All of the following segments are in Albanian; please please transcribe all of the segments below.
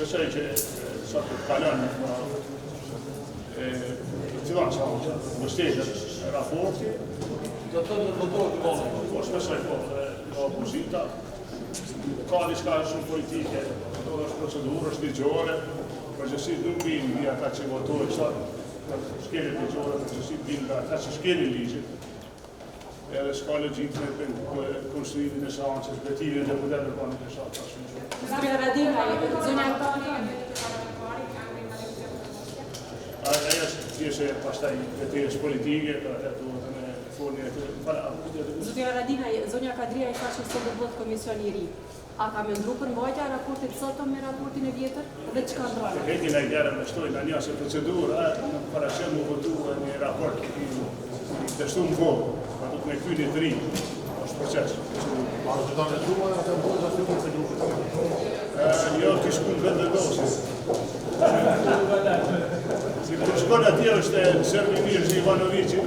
Besoj që sot do të kalon në e fillon seanca, mbështetet raporti. Do të thotë do të votohet vonë. Po shpresoj po, dhe nga opozita. Ka diçka shumë politike, do është procedurë, është ligjore, përgjegjësitë nuk vinë nga ata që votojnë sot, për shkeljet ligjore, përgjegjësitë vinë nga ata që shkelin ligjin. Edhe s'ka logjikë me pengu konstituimin e seancës, betimin e deputetëve pa nuk e shoh ta shumë. Zoti Haradinaj, zonja Ajo është pjesë e pastaj betejës politike, për atë duhet me folni e të fala, a mund të Zoti Haradinaj, zonja Kadrijaj tha që sot do të bëhet komision i ri. A ka me ndru përmbajtja e raportit sotëm me raportin e vjetër dhe çka ndron? Të heqin ai gjëra me shtojnë në një se procedura nuk paraqet mu votu një raport i dështu më vonë, pa do të me kthy një të ri, është proces, procedurë. A do ta lexuar atë votë aty për të grupit? Jo, ti shkun në Vetëvendosje. Si kur shkon atje është serbi mirë si Ivanoviqi,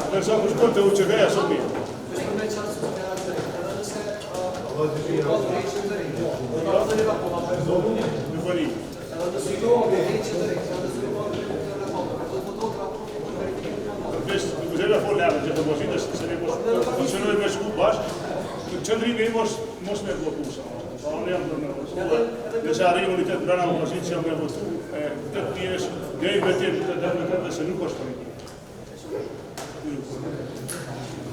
ndërsa kur shkon te UÇK-ja sot mirë. Nuk po di. Veç, nuk e fol në emër të opozitës, se ne mos po synojmë me shku bashkë. Qëndrimi im është mos me blloku sa. Pa unë jam për me votu. Nëse arrijmë unitet brenda opozitës jam me votu e këtë pjesë deri betim të deputetëve se nuk është politik.